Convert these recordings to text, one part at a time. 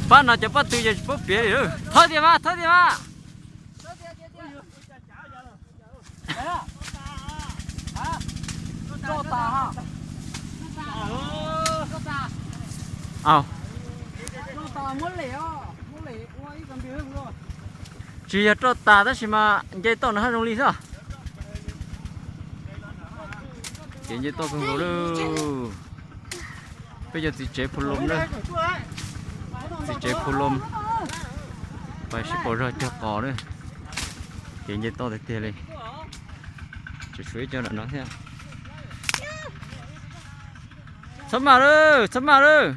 Pab no cov pob tw ces tsis paub piav li. Thawb tiag mas, thawb tiag mas. Tsis yog roj tas tab sis mas nce toj no haj zoo li xwb. Kev nce toj kawg nkaus li. Peb cov txiv tsev phu lom na. Txiv tsev phu lom, pais sib pauv zog cog qos na. Kev nce toj tiag tiag li. Tseem tshuav ib co nram no thiab. Txhob maj lawm, txhob maj lawm.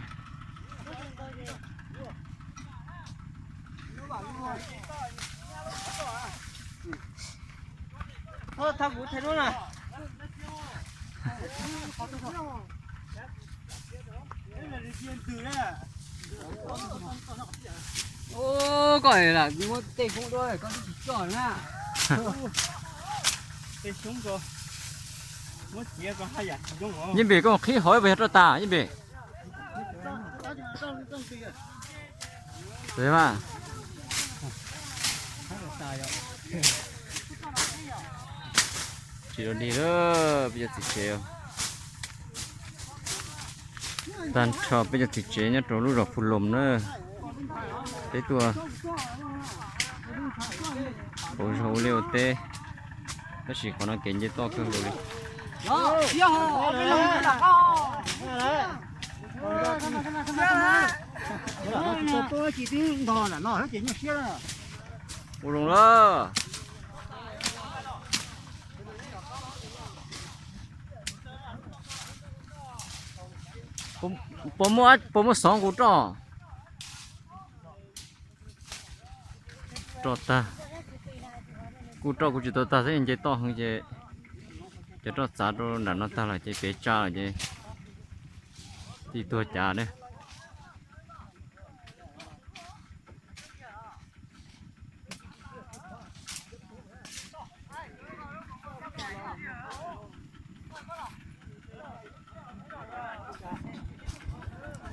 Koj lam muab tej foob duab koj twb tsis coj na. Yeej Npis, koj qhib hauv puas yog roj tas Yeej Npis? Tsis dog dig lawm peb cov txiv tsev. Tag nrho peb cov txiv tsev nyob rau lub zos Phu Loos na. Peb tuaj pauv zog ua liaj ua teb, tab sis qhov no kev nce toj kawg nkaus li. Ua zoo lawm. Puas muaj, puas muaj xov kuv roj? Roj tag. Kuj roj kuj tsis tau tag xwb, nce toj heev ces cov roj txav rau nram no tag lawm ces kev tsa lawm ces tsis tuag cas na.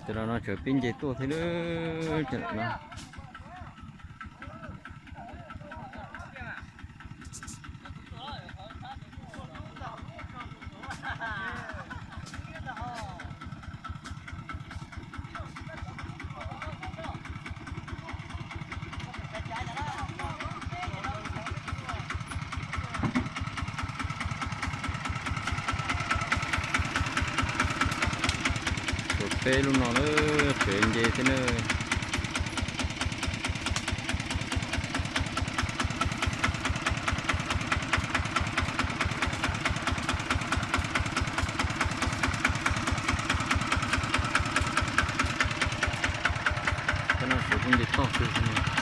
Cov no tseem pib nce tuaj thiab lawm. Tshuav peb lub no lawm, tseem nce thiab na. Cov no suav kuj nce toj kawg.